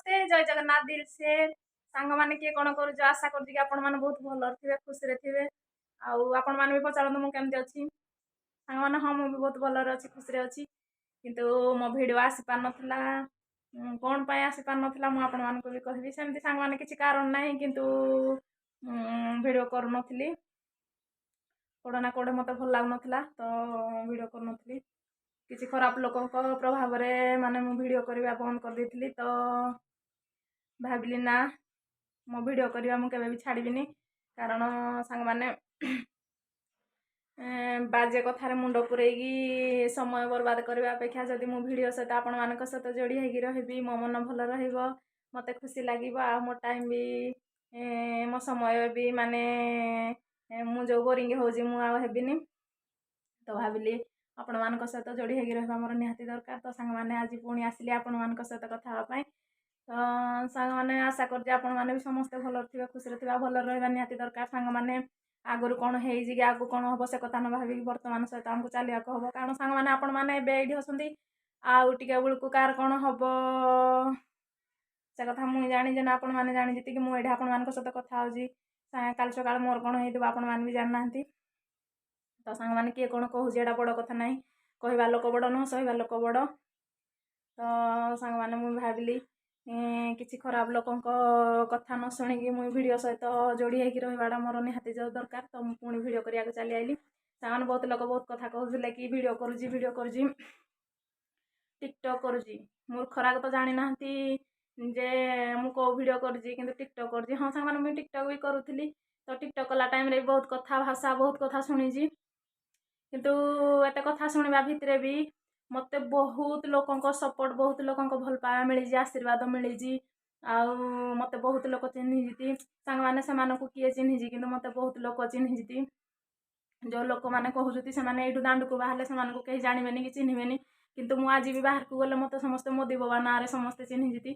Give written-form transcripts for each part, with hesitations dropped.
ନମସ୍ତେ, ଜୟ ଜଗନ୍ନାଥ ଦିଲ ସେ। ସାଙ୍ଗମାନେ, କିଏ କ'ଣ କରୁଛ? ଆଶା କରୁଛି କି ଆପଣମାନେ ବହୁତ ଭଲରେ ଥିବେ, ଖୁସିରେ ଥିବେ। ଆଉ ଆପଣମାନେ ବି ପଚାରନ୍ତୁ ମୁଁ କେମିତି ଅଛି। ସାଙ୍ଗମାନେ, ହଁ, ମୁଁ ବି ବହୁତ ଭଲରେ ଅଛି, ଖୁସିରେ ଅଛି। କିନ୍ତୁ ମୋ ଭିଡ଼ିଓ ଆସିପାରିନଥିଲା। କ'ଣ ପାଇଁ ଆସିପାରିନଥିଲା, ମୁଁ ଆପଣମାନଙ୍କୁ ବି କହିବି। ସେମିତି ସାଙ୍ଗମାନେ କିଛି କାରଣ ନାହିଁ, କିନ୍ତୁ ଭିଡ଼ିଓ କରୁନଥିଲି। କୋଉଠି ନା କୋଉଠି ମୋତେ ଭଲ ଲାଗୁନଥିଲା, ତ ଭିଡ଼ିଓ କରୁନଥିଲି। କିଛି ଖରାପ ଲୋକଙ୍କ ପ୍ରଭାବରେ ମାନେ ମୁଁ ଭିଡ଼ିଓ କରିବା ବନ୍ଦ କରିଦେଇଥିଲି। ତ ଭାବିଲି, ନା, ମୋ ଭିଡ଼ିଓ କରିବା ମୁଁ କେବେ ବି ଛାଡ଼ିବିନି। କାରଣ ସାଙ୍ଗମାନେ, ବାଜେ କଥାରେ ମୁଣ୍ଡ ପୂରେଇକି ସମୟ ବର୍ବାଦ କରିବା ଅପେକ୍ଷା ଯଦି ମୁଁ ଭିଡ଼ିଓ ସହିତ ଆପଣମାନଙ୍କ ସହିତ ଯୋଡ଼ି ହେଇକି ରହିବି, ମୋ ମନ ଭଲ ରହିବ, ମୋତେ ଖୁସି ଲାଗିବ। ଆଉ ମୋ ଟାଇମ୍ ବି, ମୋ ସମୟ ବି, ମାନେ ମୁଁ ଯେଉଁ ବୋରିଂ ହେଉଛି, ମୁଁ ଆଉ ହେବିନି। ତ ଭାବିଲି ଆପଣମାନଙ୍କ ସହିତ ଯୋଡ଼ି ହେଇକି ରହିବା ମୋର ନିହାତି ଦରକାର। ତ ସାଙ୍ଗମାନେ, ଆଜି ପୁଣି ଆସିଲି ଆପଣମାନଙ୍କ ସହିତ କଥା ହେବା ପାଇଁ। ତ ସାଙ୍ଗମାନେ, ଆଶା କରୁଛି ଆପଣମାନେ ବି ସମସ୍ତେ ଭଲରେ ଥିବେ, ଖୁସିରେ ଥିବେ। ଆଉ ଭଲରେ ରହିବା ନିହାତି ଦରକାର। ସାଙ୍ଗମାନେ, ଆଗରୁ କ'ଣ ହେଇଛି କି ଆଗକୁ କ'ଣ ହେବ, ସେ କଥା ନ ଭାବିକି ବର୍ତ୍ତମାନ ସହିତ ଆମକୁ ଚାଲିବାକୁ ହେବ। କାରଣ ସାଙ୍ଗମାନେ, ଆପଣମାନେ ଏବେ ଏଇଠି ଅଛନ୍ତି, ଆଉ ଟିକେ ବେଳକୁ କାହାର କ'ଣ ହେବ, ସେ କଥା ମୁଁ ଜାଣିଛି ନା ଆପଣମାନେ ଜାଣି? ଯେତିକି ମୁଁ ଏଇଠି ଆପଣମାନଙ୍କ ସହିତ କଥା ହେଉଛି, କାଲି ସକାଳେ ମୋର କ'ଣ ହେଇଥିବ, ଆପଣମାନେ ବି ଜାଣିନାହାନ୍ତି। ତ ସାଙ୍ଗମାନେ, କିଏ କ'ଣ କହୁଛି ଏଇଟା ବଡ଼ କଥା ନାହିଁ। କହିବା ଲୋକ ବଡ଼ ନୁହଁ, ସହିବା ଲୋକ ବଡ଼। ତ ସାଙ୍ଗମାନେ, ମୁଁ ଭାବିଲି କିଛି ଖରାପ ଲୋକଙ୍କ କଥା ନ ଶୁଣିକି ମୁଁ ଭିଡ଼ିଓ ସହିତ ଯୋଡ଼ି ହେଇକି ରହିବାଟା ମୋର ନିହାତି ଯେଉଁ ଦରକାର। ତ ମୁଁ ପୁଣି ଭିଡ଼ିଓ କରିବାକୁ ଚାଲି ଆଇଲି। ସାଙ୍ଗମାନେ, ବହୁତ ଲୋକ ବହୁତ କଥା କହୁଥିଲେ କି ଭିଡ଼ିଓ କରୁଛି, ଭିଡ଼ିଓ କରୁଛି, ଟିକଟକ୍ କରୁଛି। ମୂର୍ଖରାକ ତ ଜାଣିନାହାନ୍ତି ଯେ ମୁଁ କେଉଁ ଭିଡ଼ିଓ କରୁଛି, କିନ୍ତୁ ଟିକଟକ୍ କରୁଛି। ହଁ ସାଙ୍ଗମାନେ, ମୁଁ ଟିକଟକ୍ ବି କରୁଥିଲି। ତ ଟିକଟକ୍ କଲା ଟାଇମ୍ରେ ବି ବହୁତ କଥା, ଭାଷା, ବହୁତ କଥା ଶୁଣିଛି। କିନ୍ତୁ ଏତେ କଥା ଶୁଣିବା ଭିତରେ ବି ମୋତେ ବହୁତ ଲୋକଙ୍କ ସପୋର୍ଟ, ବହୁତ ଲୋକଙ୍କ ଭଲ ପାଇବା ମିଳିଛି, ଆଶୀର୍ବାଦ ମିଳିଛି। ଆଉ ମୋତେ ବହୁତ ଲୋକ ଚିହ୍ନିଛନ୍ତି। ସାଙ୍ଗମାନେ, ସେମାନଙ୍କୁ କିଏ ଚିହ୍ନିଛି? କିନ୍ତୁ ମୋତେ ବହୁତ ଲୋକ ଚିହ୍ନିଛନ୍ତି। ଯେଉଁ ଲୋକମାନେ କହୁଛନ୍ତି, ସେମାନେ ଏଇଠୁ ଦାଣ୍ଡକୁ ବାହାରିଲେ ସେମାନଙ୍କୁ କେହି ଜାଣିବେନି କି ଚିହ୍ନିବେନି। କିନ୍ତୁ ମୁଁ ଆଜି ବି ବାହାରକୁ ଗଲେ ମୋତେ ସମସ୍ତେ ମୋଦି ବାବା ନାଁରେ ସମସ୍ତେ ଚିହ୍ନିଛନ୍ତି।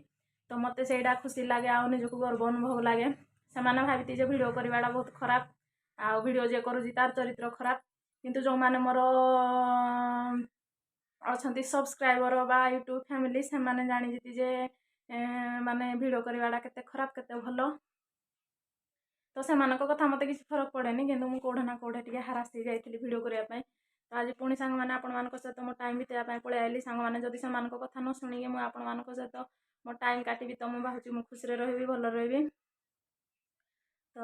ତ ମୋତେ ସେଇଟା ଖୁସି ଲାଗେ ଆଉ ନିଜକୁ ଗର୍ବ ଅନୁଭବ ଲାଗେ। ସେମାନେ ଭାବିନ୍ତି ଯେ ଭିଡ଼ିଓ କରିବାଟା ବହୁତ ଖରାପ ଆଉ ଭିଡ଼ିଓ ଯିଏ କରୁଛି ତାର ଚରିତ୍ର ଖରାପ। କିନ୍ତୁ ଯେଉଁମାନେ ମୋର ଅଛନ୍ତି ସବସ୍କ୍ରାଇବର ବା ୟୁଟ୍ୟୁବ୍ ଫ୍ୟାମିଲି, ସେମାନେ ଜାଣିଛନ୍ତି ଯେ ମାନେ ଭିଡ଼ିଓ କରିବାଟା କେତେ ଖରାପ, କେତେ ଭଲ। ତ ସେମାନଙ୍କ କଥା ମୋତେ କିଛି ଫରକ ପଡ଼େନି। କିନ୍ତୁ ମୁଁ କେଉଁଠି ନା କେଉଁଠି ଟିକେ ହାରାସ ହେଇଯାଇଥିଲି ଭିଡ଼ିଓ କରିବା ପାଇଁ। ତ ଆଜି ପୁଣି ସାଙ୍ଗମାନେ, ଆପଣମାନଙ୍କ ସହିତ ମୋ ଟାଇମ୍ ବିତେଇବା ପାଇଁ ପଳେଇ ଆଇଲି। ସାଙ୍ଗମାନେ, ଯଦି ସେମାନଙ୍କ କଥା ନ ଶୁଣିକି ମୁଁ ଆପଣମାନଙ୍କ ସହିତ ମୋ ଟାଇମ୍ କାଟିବି, ତ ମୁଁ ଭାବୁଛି ମୁଁ ଖୁସିରେ ରହିବି, ଭଲରେ ରହିବି। ତ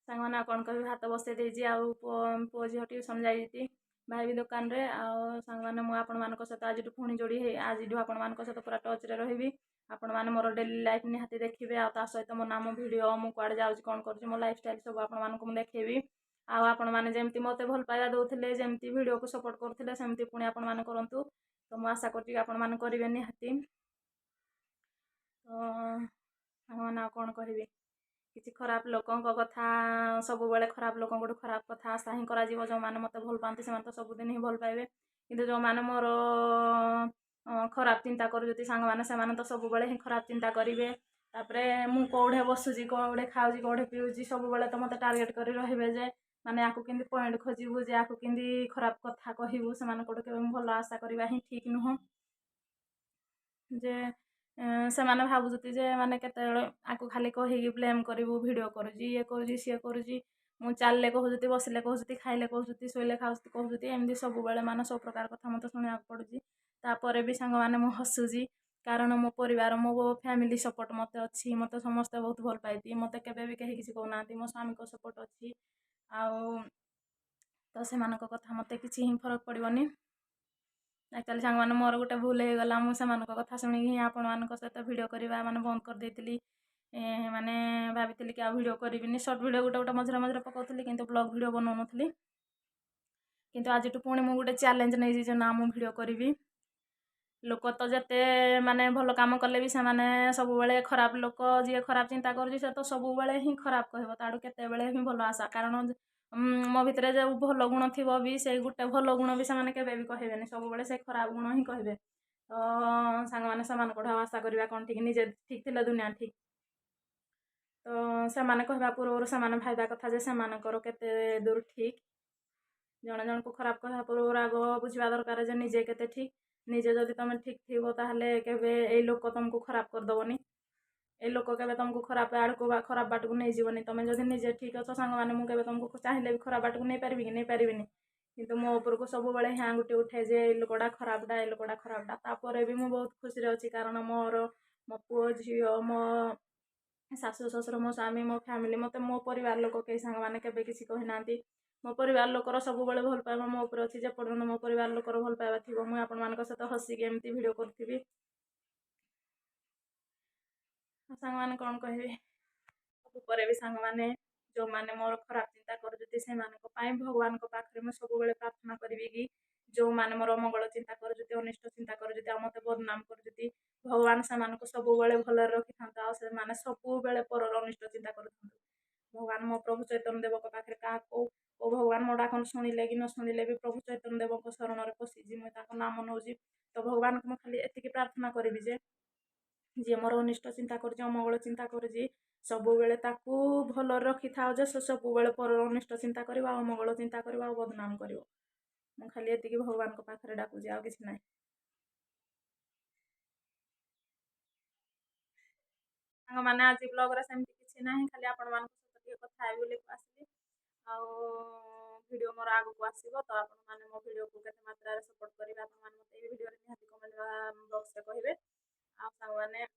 ସାଙ୍ଗମାନେ, ଆଉ କ'ଣ କହିବି? ଭାତ ବସେଇ ଦେଇଛି ଆଉ ପୁଅ ଝିଅ ଟ୍ୟୁସନ୍ ଯାଇଛି, ଭାଇ ବି ଦୋକାନରେ। ଆଉ ସାଙ୍ଗମାନେ, ମୁଁ ଆପଣମାନଙ୍କ ସହିତ ଆଜିଠୁ ପୁଣି ଯୋଡ଼ି ହେଇ ଆଜିଠୁ ଆପଣମାନଙ୍କ ସହିତ ପୁରା ଟଚ୍ରେ ରହିବି। ଆପଣମାନେ ମୋର ଡେଲି ଲାଇଫ୍ ନିହାତି ଦେଖିବେ। ଆଉ ତା ସହିତ ମୋ ନାମ, ଭିଡ଼ିଓ, ମୁଁ କୁଆଡ଼େ ଯାଉଛି, କ'ଣ କରୁଛି, ମୋ ଲାଇଫଷ୍ଟାଇଲ୍ ସବୁ ଆପଣମାନଙ୍କୁ ମୁଁ ଦେଖେଇବି। ଆଉ ଆପଣମାନେ ଯେମିତି ମୋତେ ଭଲ ପାଇବା ଦେଉଥିଲେ, ଯେମିତି ଭିଡ଼ିଓକୁ ସପୋର୍ଟ କରୁଥିଲେ, ସେମିତି ପୁଣି ଆପଣମାନେ କରନ୍ତୁ। ତ ମୁଁ ଆଶା କରୁଛି କି ଆପଣମାନେ କରିବେ ନିହାତି। ତ ସାଙ୍ଗମାନେ, ଆଉ କ'ଣ କହିବି? କିଛି ଖରାପ ଲୋକଙ୍କ କଥା, ସବୁବେଳେ ଖରାପ ଲୋକଙ୍କଠୁ ଖରାପ କଥା ଆଶା ହିଁ କରାଯିବ। ଯେଉଁମାନେ ମୋତେ ଭଲ ପାଆନ୍ତି, ସେମାନେ ତ ସବୁଦିନ ହିଁ ଭଲ ପାଇବେ। କିନ୍ତୁ ଯେଉଁମାନେ ମୋର ଖରାପ ଚିନ୍ତା କରୁଛନ୍ତି ସାଙ୍ଗମାନେ, ସେମାନେ ତ ସବୁବେଳେ ହିଁ ଖରାପ ଚିନ୍ତା କରିବେ। ତାପରେ ମୁଁ କେଉଁଠି ବସୁଛି, କେଉଁଠି ଖାଉଛି, କେଉଁଠି ପିଉଛି, ସବୁବେଳେ ତ ମୋତେ ଟାର୍ଗେଟ୍ କରି ରହିବେ ଯେ ମାନେ ୟାକୁ କେମିତି ପଏଣ୍ଟ ଖୋଜିବୁ, ଯେ ୟାକୁ କେମିତି ଖରାପ କଥା କହିବୁ। ସେମାନଙ୍କଠୁ କେବେ ମୁଁ ଭଲ ଆଶା କରିବା ହିଁ ଠିକ୍ ନୁହଁ। ଯେ ସେମାନେ ଭାବୁଛନ୍ତି ଯେ ମାନେ କେତେବେଳେ ଆକୁ ଖାଲି କହିକି ବ୍ଲେମ୍ କରିବୁ, ଭିଡ଼ିଓ କରୁଛି, ଇଏ କରୁଛି, ସିଏ କରୁଛି। ମୁଁ ଚାଲିଲେ କହୁଛନ୍ତି, ବସିଲେ କହୁଛନ୍ତି, ଖାଇଲେ କହୁଛନ୍ତି, ଶୋଇଲେ ଖାଉଛନ୍ତି କହୁଛନ୍ତି। ଏମିତି ସବୁବେଳେ ମାନେ ସବୁ ପ୍ରକାର କଥା ମୋତେ ଶୁଣିବାକୁ ପଡ଼ୁଛି। ତାପରେ ବି ସାଙ୍ଗମାନେ, ମୁଁ ହସୁଛି। କାରଣ ମୋ ପରିବାର, ମୋ ଫ୍ୟାମିଲି ସପୋର୍ଟ ମୋତେ ଅଛି। ମୋତେ ସମସ୍ତେ ବହୁତ ଭଲ ପାଇନ୍ତି। ମୋତେ କେବେ ବି କେହି କିଛି କହୁନାହାନ୍ତି। ମୋ ସ୍ୱାମୀଙ୍କ ସପୋର୍ଟ ଅଛି। ଆଉ ତ ସେମାନଙ୍କ କଥା ମୋତେ କିଛି ହିଁ ଫରକ ପଡ଼ିବନି। ଆକ୍ଚୁଆଲି ସାଙ୍ଗମାନେ, ମୋର ଗୋଟେ ଭୁଲ ହେଇଗଲା। ମୁଁ ସେମାନଙ୍କ କଥା ଶୁଣିକି ହିଁ ଆପଣମାନଙ୍କ ସହିତ ଭିଡ଼ିଓ କରିବା ମାନେ ବନ୍ଦ କରିଦେଇଥିଲି। ମାନେ ଭାବିଥିଲି କି ଆଉ ଭିଡ଼ିଓ କରିବିନି। ସର୍ଟ ଭିଡ଼ିଓ ଗୋଟେ ଗୋଟେ ମଝିରେ ମଝିରେ ପକାଉଥିଲି, କିନ୍ତୁ ବ୍ଲଗ୍ ଭିଡ଼ିଓ ବନାଉନଥିଲି। କିନ୍ତୁ ଆଜିଠୁ ପୁଣି ମୁଁ ଗୋଟେ ଚ୍ୟାଲେଞ୍ଜ ନେଇଛି ଯେ ନା, ମୁଁ ଭିଡ଼ିଓ କରିବି। ଲୋକ ତ ଯେତେ ମାନେ ଭଲ କାମ କଲେ ବି ସେମାନେ ସବୁବେଳେ ଖରାପ ଲୋକ, ଯିଏ ଖରାପ ଚିନ୍ତା କରୁଛି, ସେ ତ ସବୁବେଳେ ହିଁ ଖରାପ କହିବ। ତାଠୁ କେତେବେଳେ ହିଁ ଭଲ ଆଶା, କାରଣ ମୋ ଭିତରେ ଯେଉଁ ଭଲ ଗୁଣ ଥିବ ବି, ସେଇ ଗୋଟେ ଭଲ ଗୁଣ ବି ସେମାନେ କେବେ ବି କହିବେନି। ସବୁବେଳେ ସେ ଖରାପ ଗୁଣ ହିଁ କହିବେ। ତ ସାଙ୍ଗମାନେ, ସେମାନଙ୍କଠୁ ଆଉ ଆଶା କରିବା କ'ଣ ଠିକ୍? ନିଜେ ଠିକ୍ ଥିଲେ ଦୁନିଆ ଠିକ୍। ତ ସେମାନେ କହିବା ପୂର୍ବରୁ ସେମାନେ ଭାବିବା କଥା ଯେ ସେମାନଙ୍କର କେତେ ଦୂର ଠିକ୍। ଜଣେ ଜଣକୁ ଖରାପ କହିବା ପୂର୍ବରୁ ଆଗ ବୁଝିବା ଦରକାର ଯେ ନିଜେ କେତେ ଠିକ୍। ନିଜେ ଯଦି ତୁମେ ଠିକ୍ ଥିବ ତାହେଲେ କେବେ ଏଇ ଲୋକ ତୁମକୁ ଖରାପ କରିଦେବନି, ଏ ଲୋକ କେବେ ତୁମକୁ ଖରାପ ଆଡ଼କୁ ବା ଖରାପ ବାଟକୁ ନେଇଯିବନି। ତୁମେ ଯଦି ନିଜେ ଠିକ୍ ଅଛ ସାଙ୍ଗମାନେ, ମୁଁ କେବେ ତୁମକୁ ଚାହିଁଲେ ବି ଖରାପ ବାଟକୁ ନେଇପାରିବି କି? ନେଇପାରିବିନି। କିନ୍ତୁ ମୋ ଉପରକୁ ସବୁବେଳେ ହିଁ ଆଙ୍ଗୁଠି ଉଠେ ଯେ ଏଇ ଲୋକଟା ଖରାପଟା, ଏ ଲୋକଟା ଖରାପଟା। ତାପରେ ବି ମୁଁ ବହୁତ ଖୁସିରେ ଅଛି, କାରଣ ମୋର ମୋ ପୁଅ ଝିଅ, ମୋ ଶାଶୁ ଶ୍ୱଶୁର, ମୋ ସ୍ୱାମୀ, ମୋ ଫ୍ୟାମିଲି, ମୋତେ ମୋ ପରିବାର ଲୋକ କେହି ସାଙ୍ଗମାନେ କେବେ କିଛି କହିନାହାନ୍ତି। ମୋ ପରିବାର ଲୋକର ସବୁବେଳେ ଭଲ ପାଇବା ମୋ ଉପରେ ଅଛି। ଯେପର୍ଯ୍ୟନ୍ତ ମୋ ପରିବାର ଲୋକର ଭଲ ପାଇବା ଥିବ, ମୁଁ ଆପଣମାନଙ୍କ ସହିତ ହସିକି ଏମିତି ଭିଡ଼ିଓ କରୁଥିବି। ସାଙ୍ଗମାନେ, କ'ଣ କହିବି? ଉପରେ ବି ସାଙ୍ଗମାନେ, ଯେଉଁମାନେ ମୋର ଖରାପ ଚିନ୍ତା କରୁଛନ୍ତି, ସେମାନଙ୍କ ପାଇଁ ଭଗବାନଙ୍କ ପାଖରେ ମୁଁ ସବୁବେଳେ ପ୍ରାର୍ଥନା କରିବି କି ଯେଉଁମାନେ ମୋର ଅମଙ୍ଗଳ ଚିନ୍ତା କରୁଛନ୍ତି, ଅନିଷ୍ଟ ଚିନ୍ତା କରୁଛନ୍ତି ଆଉ ମୋତେ ବଦନାମ କରୁଛନ୍ତି, ଭଗବାନ ସେମାନଙ୍କୁ ସବୁବେଳେ ଭଲରେ ରଖିଥାନ୍ତୁ ଆଉ ସେମାନେ ସବୁବେଳେ ପରର ଅନିଷ୍ଟ ଚିନ୍ତା କରୁଥାନ୍ତୁ। ଭଗବାନ ମୋ ପ୍ରଭୁ ଚୈତନ୍ୟ ଦେବଙ୍କ ପାଖରେ କାହାକୁ ଓ ଭଗବାନ ମୋ ଡାକନ ଶୁଣିଲେ କି ନ ଶୁଣିଲେ ବି ପ୍ରଭୁ ଚୈତନ୍ୟ ଦେବଙ୍କ ଶରଣରେ ପଶିଛି, ମୁଁ ତାଙ୍କ ନାମ ନେଉଛି। ତ ଭଗବାନଙ୍କୁ ମୁଁ ଖାଲି ଏତିକି ପ୍ରାର୍ଥନା କରିବି ଯେ ଯିଏ ମୋର ଅନିଷ୍ଟ ଚିନ୍ତା କରୁଛି, ଅମଙ୍ଗଳ ଚିନ୍ତା କରୁଛି, ସବୁବେଳେ ତାକୁ ଭଲରେ ରଖିଥାଅ ଯେ ସେ ସବୁବେଳେ ପରର ଅନିଷ୍ଟ ଚିନ୍ତା କରିବ ଆଉ ଅମଙ୍ଗଳ ଚିନ୍ତା କରିବ ଆଉ ବଦନାମ କରିବ। ମୁଁ ଖାଲି ଏତିକି ଭଗବାନଙ୍କ ପାଖରେ ଡାକୁଛି, ଆଉ କିଛି ନାହିଁ। ସାଙ୍ଗମାନେ, ଆଜି ବ୍ଲଗ୍ରେ ସେମିତି କିଛି ନାହିଁ, ଖାଲି ଆପଣମାନଙ୍କ ସହିତ ଟିକେ କଥା ହେବି ବୋଲି ଆସିଲି। ଆଉ ଭିଡ଼ିଓ ମୋର ଆଗକୁ ଆସିବ, ତ ଆପଣମାନେ ମୋ ଭିଡ଼ିଓକୁ କେତେ ମାତ୍ରାରେ ସପୋର୍ଟ କରିବେ, ଆପଣମାନେ ମୋତେ ଏଇ ଭିଡ଼ିଓରେ ନିହାତି କମେଣ୍ଟ ବକ୍ସରେ କହିବେ। ଆଉ ସାଙ୍ଗମାନେ,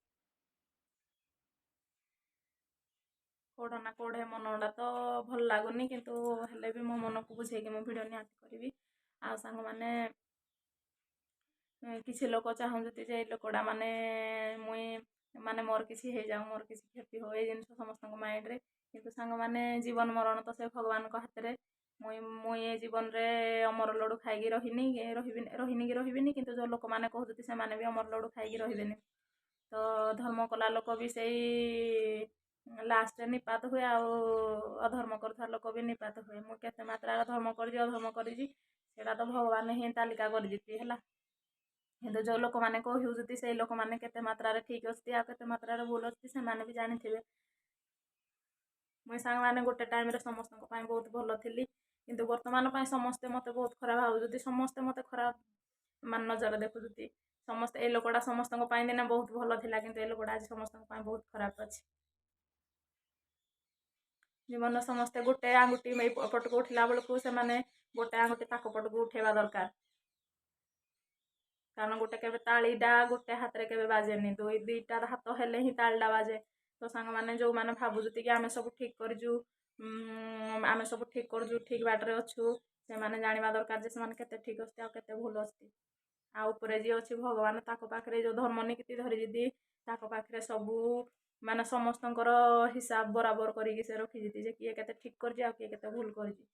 କୋଉଠି ନା କୋଉଠି ମନଟା ତ ଭଲ ଲାଗୁନି, କିନ୍ତୁ ହେଲେ ବି ମୋ ମନକୁ ବୁଝେଇକି ମୁଁ ଭିଡ଼ିଓ ନିହାତି କରିବି। ଆଉ ସାଙ୍ଗମାନେ, କିଛି ଲୋକ ଚାହୁଁଛନ୍ତି ଯେ ଏଇ ଲୋକଟା ମାନେ ମୁଇଁ ମାନେ ମୋର କିଛି ହେଇଯାଉ, ମୋର କିଛି କ୍ଷତି ହଉ, ଏଇ ଜିନିଷ ସମସ୍ତଙ୍କ ମାଇଣ୍ଡରେ। କିନ୍ତୁ ସାଙ୍ଗମାନେ, ଜୀବନ ମରଣ ତ ସେ ଭଗବାନଙ୍କ ହାତରେ। ମୁଇଁ ଏ ଜୀବନରେ ଅମର ଲଡ଼ୁ ଖାଇକି ରହିନି, ରହିନି କି ରହିବିନି। କିନ୍ତୁ ଯେଉଁ ଲୋକମାନେ କହୁଛନ୍ତି, ସେମାନେ ବି ଅମର ଲଡ଼ୁ ଖାଇକି ରହିବେନି। ତ ଧର୍ମ କଲା ଲୋକ ବି ସେଇ ଲାଷ୍ଟରେ ନିପାତ ହୁଏ ଆଉ ଅଧର୍ମ କରୁଥିବା ଲୋକ ବି ନିପାତ ହୁଏ। ମୁଁ କେତେ ମାତ୍ରାରେ ଧର୍ମ କରିଛି, ଅଧର୍ମ କରିଛି, ସେଇଟା ତ ଭଗବାନ ହିଁ ତାଲିକା କରିଦେଇଛି ହେଲା। କିନ୍ତୁ ଯେଉଁ ଲୋକମାନେ କହୁଛନ୍ତି, ସେଇ ଲୋକମାନେ କେତେ ମାତ୍ରାରେ ଠିକ୍ ଅଛନ୍ତି ଆଉ କେତେ ମାତ୍ରାରେ ଭୁଲ ଅଛନ୍ତି, ସେମାନେ ବି ଜାଣିଥିବେ। ମୁଇଁ ସାଙ୍ଗମାନେ ଗୋଟେ ଟାଇମ୍ରେ ସମସ୍ତଙ୍କ ପାଇଁ ବହୁତ ଭଲ ଥିଲି, କିନ୍ତୁ ବର୍ତ୍ତମାନ ପାଇଁ ସମସ୍ତେ ମୋତେ ବହୁତ ଖରାପ ଭାବୁଛନ୍ତି। ସମସ୍ତେ ମୋତେ ଖରାପ ମାନେ ନଜର ଦେଖୁଛନ୍ତି ସମସ୍ତେ। ଏ ଲୋକଟା ସମସ୍ତଙ୍କ ପାଇଁ ଦିନେ ବହୁତ ଭଲ ଥିଲା, କିନ୍ତୁ ଏ ଲୋକଟା ଆଜି ସମସ୍ତଙ୍କ ପାଇଁ ବହୁତ ଖରାପ ଅଛି। ଜୀବନ ସମସ୍ତେ ଗୋଟେ ଆଙ୍ଗୁଠି ଏଇ ପଟକୁ ଉଠିଲା ବେଳକୁ ସେମାନେ ଗୋଟେ ଆଙ୍ଗୁଠି ତାଙ୍କ ପଟକୁ ଉଠେଇବା ଦରକାର, କାରଣ ଗୋଟେ କେବେ ତାଳିଟା ଗୋଟେ ହାତରେ କେବେ ବାଜେନି, ଦୁଇ ଦୁଇଟା ହାତ ହେଲେ ହିଁ ତାଳିଟା ବାଜେ। ତ ସାଙ୍ଗମାନେ, ଯେଉଁମାନେ ଭାବୁଛନ୍ତି କି ଆମେ ସବୁ ଠିକ୍ କରିଛୁ, ଆମେ ସବୁ ଠିକ୍ କରୁଛୁ, ଠିକ୍ ବାଟରେ ଅଛୁ, ସେମାନେ ଜାଣିବା ଦରକାର ଯେ ସେମାନେ କେତେ ଠିକ୍ ଅଛନ୍ତି ଆଉ କେତେ ଭୁଲ ଅଛନ୍ତି। ଆଉ ଉପରେ ଯିଏ ଅଛି ଭଗବାନ, ତାଙ୍କ ପାଖରେ ଯେଉଁ ଧର୍ମ ନୀତି ଧରି ଯଦି ତାଙ୍କ ପାଖରେ ସବୁ ମାନେ ସମସ୍ତଙ୍କର ହିସାବ ବରାବର କରିକି ସେ ରଖିଛନ୍ତି ଯେ କିଏ କେତେ ଠିକ୍ କରିଛି ଆଉ କିଏ କେତେ ଭୁଲ କରିଛି,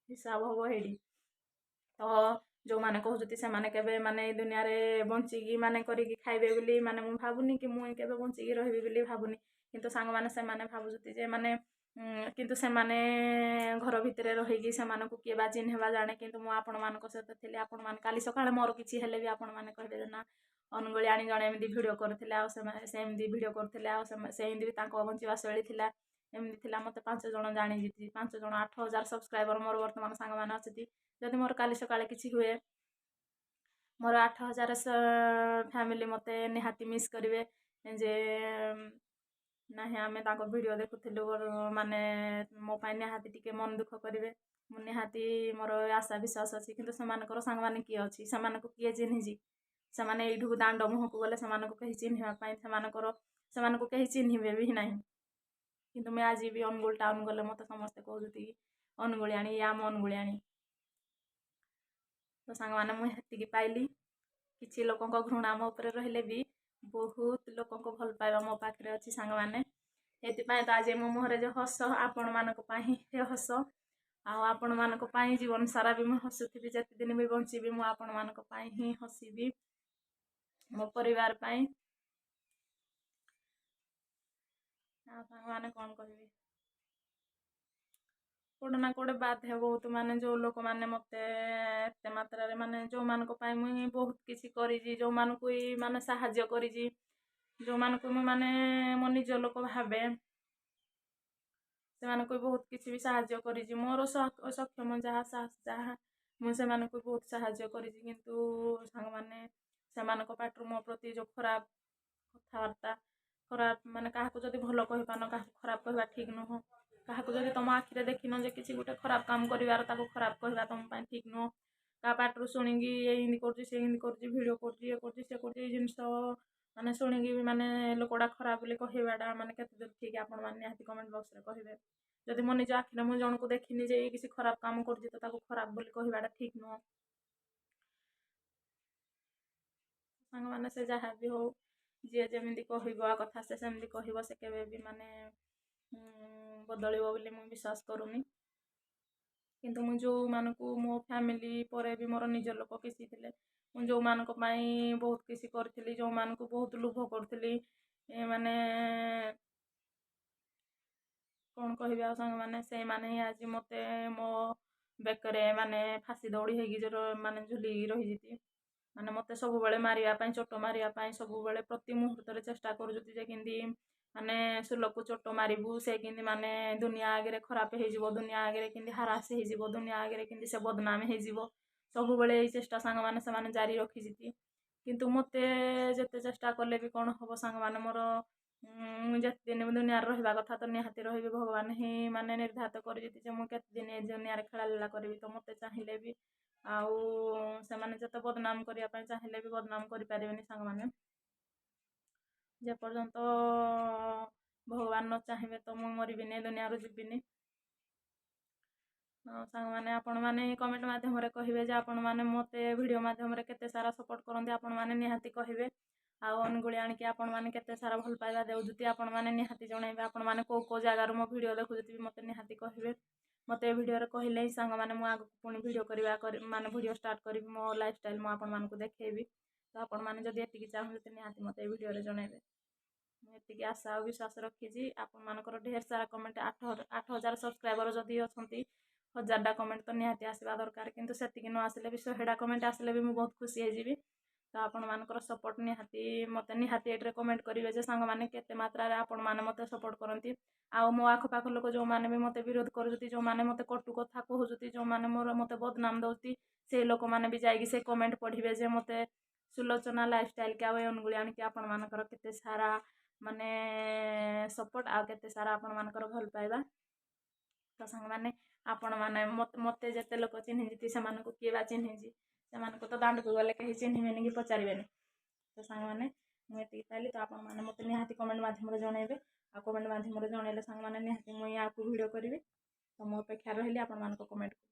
ହିସାବ ହବ ହେଇଠି। ତ ଯେଉଁମାନେ କହୁଛନ୍ତି, ସେମାନେ କେବେ ମାନେ ଏଇ ଦୁନିଆରେ ବଞ୍ଚିକି ମାନେ କରିକି ଖାଇବେ ବୋଲି ମାନେ ମୁଁ ଭାବୁନି କି ମୁଁ କେବେ ବଞ୍ଚିକି ରହିବି ବୋଲି ଭାବୁନି। କିନ୍ତୁ ସାଙ୍ଗମାନେ, ସେମାନେ ଭାବୁଛନ୍ତି ଯେ ମାନେ କିନ୍ତୁ ସେମାନେ ଘର ଭିତରେ ରହିକି ସେମାନଙ୍କୁ କିଏ ବା ଚିହ୍ନିବା ଜାଣେ? କିନ୍ତୁ ମୁଁ ଆପଣମାନଙ୍କ ସହିତ ଥିଲି। ଆପଣମାନେ କାଲି ସକାଳେ ମୋର କିଛି ହେଲେ ବି ଆପଣମାନେ କହିବେ ଯେ ନା, ଅନୁଗୋଳିଆଣୀ ଜଣେ ଏମିତି ଭିଡ଼ିଓ କରୁଥିଲେ ଆଉ ସେମାନେ ସେ ଏମିତି ଭିଡ଼ିଓ କରୁଥିଲେ ଆଉ ସେ ଏମିତି ବି ତାଙ୍କ ବଞ୍ଚିବା ଶୈଳୀ ଥିଲା, ଏମିତି ଥିଲା। ମୋତେ 5 ଜଣ ଜାଣିଛନ୍ତି, 5 ଜଣ, 8000 ସବସ୍କ୍ରାଇବର ମୋର ବର୍ତ୍ତମାନ ସାଙ୍ଗମାନେ ଅଛନ୍ତି। ଯଦି ମୋର କାଲି ସକାଳେ କିଛି ହୁଏ, ମୋର 8000 ଫ୍ୟାମିଲି ମୋତେ ନିହାତି ମିସ୍ କରିବେ ଯେ ନାହିଁ, ଆମେ ତାଙ୍କ ଭିଡ଼ିଓ ଦେଖୁଥିଲୁ। ମାନେ ମୋ ପାଇଁ ନିହାତି ଟିକେ ମନ ଦୁଃଖ କରିବେ, ମୁଁ ନିହାତି ମୋର ଆଶା ବିଶ୍ୱାସ ଅଛି। କିନ୍ତୁ ସେମାନଙ୍କର ସାଙ୍ଗମାନେ କିଏ ଅଛି? ସେମାନଙ୍କୁ କିଏ ଚିହ୍ନିଛି? ସେମାନେ ଏଇଠୁ ଦାଣ୍ଡ ମୁହଁକୁ ଗଲେ ସେମାନଙ୍କୁ କେହି ଚିହ୍ନିବା ପାଇଁ ସେମାନଙ୍କର ସେମାନଙ୍କୁ କେହି ଚିହ୍ନିବେ ବି ନାହିଁ। କିନ୍ତୁ ମୁଁ ଆଜି ବି ଅନୁଗୁଳ ଟାଉନ୍ ଗଲେ ମୋତେ ସମସ୍ତେ କହୁଛନ୍ତି କି ଅନୁଗୁଳିଆଣୀ, ଇଏ ଆମ ଅନୁଗୁଳିଆଣୀ। ତ ସାଙ୍ଗମାନେ, ମୁଁ ହେତିକି ପାଇଲି। କିଛି ଲୋକଙ୍କ ଘୃଣା ମୋ ଉପରେ ରହିଲେ ବି ବହୁତ ଲୋକଙ୍କ ଭଲ ପାଇବା ମୋ ପାଖରେ ଅଛି ସାଙ୍ଗମାନେ। ସେଥିପାଇଁ ତ ଆଜି ମୋ ମୁହଁରେ ଯେଉଁ ହସ, ଆପଣମାନଙ୍କ ପାଇଁ ହିଁ ହସ। ଆଉ ଆପଣମାନଙ୍କ ପାଇଁ ଜୀବନ ସାରା ବି ମୁଁ ହସୁଥିବି। ଯେତେ ଦିନ ବି ବଞ୍ଚିବି, ମୁଁ ଆପଣମାନଙ୍କ ପାଇଁ ହିଁ ହସିବି, ମୋ ପରିବାର ପାଇଁ। ଆଉ ସାଙ୍ଗମାନେ, କ'ଣ କହିବି? କୋଉଠି ନା କୋଉଠି ବାଧ୍ୟ ବହୁତ। ମାନେ ଯେଉଁ ଲୋକମାନେ ମୋତେ ଏତେ ମାତ୍ରାରେ ମାନେ ଯେଉଁମାନଙ୍କ ପାଇଁ ମୁଇଁ ବହୁତ କିଛି କରିଛି, ଯେଉଁମାନଙ୍କୁ ମାନେ ସାହାଯ୍ୟ କରିଛି, ଯେଉଁମାନଙ୍କୁ ମୁଁ ମାନେ ମୋ ନିଜ ଲୋକ ଭାବେ, ସେମାନଙ୍କୁ ବି ବହୁତ କିଛି ବି ସାହାଯ୍ୟ କରିଛି। ମୋର ସକ୍ଷମ ଯାହା ଯାହା ମୁଁ ସେମାନଙ୍କୁ ବହୁତ ସାହାଯ୍ୟ କରିଛି। କିନ୍ତୁ ସାଙ୍ଗମାନେ, ସେମାନଙ୍କ ପାଟିରୁ ମୋ ପ୍ରତି ଯେଉଁ ଖରାପ କଥାବାର୍ତ୍ତା, ଖରାପ ମାନେ କାହାକୁ ଯଦି ଭଲ କହିପାରୁନ, କାହାକୁ ଖରାପ କହିବା ଠିକ୍ ନୁହଁ। କାହାକୁ ଯଦି ତମ ଆଖିରେ ଦେଖିନ ଯେ କିଛି ଗୋଟେ ଖରାପ କାମ କରିବାର, ତାକୁ ଖରାପ କହିବା ତମ ପାଇଁ ଠିକ୍ ନୁହଁ। କାହା ପାଟିରୁ ଶୁଣିକି ଏ ଏମିତି କରୁଛି, ସେ ଏମିତି କରୁଛି, ଭିଡ଼ିଓ କରୁଛି, ଇଏ କରୁଛି, ସେ କରୁଛି, ଏଇ ଜିନିଷ ମାନେ ଶୁଣିକି ବି ମାନେ ଲୋକଟା ଖରାପ ବୋଲି କହିବାଟା ମାନେ କେତେ ଦୂର ଠିକ୍, ଆପଣମାନେ ନିହାତି କମେଣ୍ଟ ବକ୍ସରେ କହିବେ। ଯଦି ମୋ ନିଜ ଆଖିରେ ମୁଁ ଜଣକୁ ଦେଖିନି ଯେ ଏଇ କିଛି ଖରାପ କାମ କରୁଛି, ତ ତାକୁ ଖରାପ ବୋଲି କହିବାଟା ଠିକ୍ ନୁହଁ। ସାଙ୍ଗମାନେ, ସେ ଯାହା ବି ହଉ, ଯିଏ ଯେମିତି କହିବା କଥା ସେ ସେମିତି କହିବ, ସେ କେବେ ବି ମାନେ ବଦଳିବ ବୋଲି ମୁଁ ବିଶ୍ୱାସ କରୁନି। କିନ୍ତୁ ମୁଁ ଯେଉଁମାନଙ୍କୁ ମୋ ଫ୍ୟାମିଲି ପରେ ବି ମୋର ନିଜ ଲୋକ କିଛି ଥିଲେ, ମୁଁ ଯେଉଁମାନଙ୍କ ପାଇଁ ବହୁତ କିଛି କରିଥିଲି, ଯେଉଁମାନଙ୍କୁ ବହୁତ ଲୋଭ କରୁଥିଲି, ମାନେ କ'ଣ କହିବି ଆଉ ସାଙ୍ଗମାନେ, ସେଇମାନେ ହିଁ ଆଜି ମୋତେ ମୋ ବେକରେ ମାନେ ଫାଶୀ ଦଉଡ଼ି ହେଇକି ଯେଉଁ ମାନେ ଝୁଲିକି ରହିଛନ୍ତି। ମାନେ ମୋତେ ସବୁବେଳେ ମାରିବା ପାଇଁ, ଚୋଟ ମାରିବା ପାଇଁ ସବୁବେଳେ ପ୍ରତି ମୁହୂର୍ତ୍ତରେ ଚେଷ୍ଟା କରୁଛନ୍ତି ଯେ କେମିତି ମାନେ ସୁଲକୁ ଚୋଟ ମାରିବୁ, ସେ କେମିତି ମାନେ ଦୁନିଆ ଆଗରେ ଖରାପ ହେଇଯିବ, ଦୁନିଆ ଆଗରେ କେମିତି ହାରାସ ହେଇଯିବ, ଦୁନିଆ ଆଗରେ କେମିତି ସେ ବଦନାମ ହେଇଯିବ। ସବୁବେଳେ ଏଇ ଚେଷ୍ଟା ସାଙ୍ଗମାନେ ସେମାନେ ଜାରି ରଖିଛନ୍ତି। କିନ୍ତୁ ମୋତେ ଯେତେ ଚେଷ୍ଟା କଲେ ବି କ'ଣ ହେବ ସାଙ୍ଗମାନେ, ମୋର ମୁଁ ଯେତେ ଦିନ ଦୁନିଆରେ ରହିବା କଥା ତ ନିହାତି ରହିବି। ଭଗବାନ ହିଁ ମାନେ ନିର୍ଦ୍ଧାରିତ କରିଛନ୍ତି ଯେ ମୁଁ କେତେ ଦିନ ଏ ଦୁନିଆରେ ଖେଳାଲୀଳା କରିବି। ତ ମୋତେ ଚାହିଁଲେ ବି ଆଉ ସେମାନେ ଯେତେ ବଦନାମ କରିବା ପାଇଁ ଚାହିଁଲେ ବି ବଦନାମ କରିପାରିବେନି ସାଙ୍ଗମାନେ। ଯେପର୍ଯ୍ୟନ୍ତ ଭଗବାନ ନ ଚାହିଁବେ ତ ମୁଁ ମରିବିନି, ଏ ଦୁନିଆରୁ ଯିବିନି। ସାଙ୍ଗମାନେ, ଆପଣମାନେ କମେଣ୍ଟ ମାଧ୍ୟମରେ କହିବେ ଯେ ଆପଣମାନେ ମୋତେ ଭିଡ଼ିଓ ମାଧ୍ୟମରେ କେତେ ସାରା ସପୋର୍ଟ କରନ୍ତି, ଆପଣମାନେ ନିହାତି କହିବେ। ଆଉ ଅନୁଗୁଳି ଆଣିକି ଆପଣମାନେ କେତେ ସାରା ଭଲ ପାଇବା ଦେଉଛନ୍ତି, ଆପଣମାନେ ନିହାତି ଜଣାଇବେ। ଆପଣମାନେ କେଉଁ କେଉଁ ଜାଗାରୁ ମୋ ଭିଡ଼ିଓ ଦେଖୁଛନ୍ତି ବି ମୋତେ ନିହାତି କହିବେ। ମୋତେ ଏ ଭିଡ଼ିଓରେ କହିଲେ ହିଁ ସାଙ୍ଗମାନେ ମୁଁ ଆଗକୁ ପୁଣି ଭିଡ଼ିଓ କରିବା ମାନେ ଭିଡ଼ିଓ ଷ୍ଟାର୍ଟ କରିବି, ମୋ ଲାଇଫଷ୍ଟାଇଲ୍ ମୁଁ ଆପଣମାନଙ୍କୁ ଦେଖେଇବି। ତ ଆପଣମାନେ ଯଦି ଏତିକି ଚାହୁଁଛନ୍ତି, ନିହାତି ମୋତେ ଏ ଭିଡ଼ିଓରେ ଜଣାଇବେ। ମୁଁ ଏତିକି ଆଶା ଆଉ ବିଶ୍ୱାସ ରଖିଛି ଆପଣମାନଙ୍କର ଢେର ସାରା କମେଣ୍ଟ। 8000 ସବସ୍କ୍ରାଇବର ଯଦି ଅଛନ୍ତି, 1000ଟା କମେଣ୍ଟ ତ ନିହାତି ଆସିବା ଦରକାର। କିନ୍ତୁ ସେତିକି ନ ଆସିଲେ ବି 100ଟା କମେଣ୍ଟ ଆସିଲେ ବି ମୁଁ ବହୁତ ଖୁସି ହେଇଯିବି। ତ ଆପଣମାନଙ୍କର ସପୋର୍ଟ ନିହାତି ମୋତେ ନିହାତି ଏଇଥିରେ କମେଣ୍ଟ କରିବେ ଯେ ସାଙ୍ଗମାନେ କେତେ ମାତ୍ରାରେ ଆପଣମାନେ ମୋତେ ସପୋର୍ଟ କରନ୍ତି। ଆଉ ମୋ ଆଖପାଖ ଲୋକ ଯେଉଁମାନେ ବି ମୋତେ ବିରୋଧ କରୁଛନ୍ତି, ଯେଉଁମାନେ ମୋତେ କଟୁ କଥା କହୁଛନ୍ତି, ଯେଉଁମାନେ ମୋର ମୋତେ ବଦନାମ ଦେଉଛନ୍ତି, ସେଇ ଲୋକମାନେ ବି ଯାଇକି ସେ କମେଣ୍ଟ ପଢ଼ିବେ ଯେ ମୋତେ ସୁଲୋଚନା ଲାଇଫଷ୍ଟାଇଲ୍କି ଆଉ ଏ ଅନୁଗୁଳି ଆଣିକି ଆପଣମାନଙ୍କର କେତେ ସାରା ମାନେ ସପୋର୍ଟ ଆଉ କେତେ ସାରା ଆପଣମାନଙ୍କର ଭଲ ପାଇବା। ତ ସାଙ୍ଗମାନେ, ଆପଣମାନେ ମୋତେ ଯେତେ ଲୋକ ଚିହ୍ନିଛନ୍ତି, ସେମାନଙ୍କୁ କିଏ ବା ଚିହ୍ନିଛି? ସେମାନଙ୍କୁ ତ ଦାଣ୍ଡକୁ ଗଲେ କେହି ଚିହ୍ନିବେନି କି ପଚାରିବେନି। ତ ସାଙ୍ଗମାନେ, ମୁଁ ଏତିକି ପାଇଲି। ତ ଆପଣମାନେ ମୋତେ ନିହାତି କମେଣ୍ଟ ମାଧ୍ୟମରେ ଜଣାଇବେ। ଆଉ କମେଣ୍ଟ ମାଧ୍ୟମରେ ଜଣାଇଲେ ସାଙ୍ଗମାନେ ନିହାତି ମୁଁ ୟାକୁ ଭିଡ଼ିଓ କରିବି। ତ ମୁଁ ଅପେକ୍ଷା ରହିଲି ଆପଣମାନଙ୍କ କମେଣ୍ଟକୁ।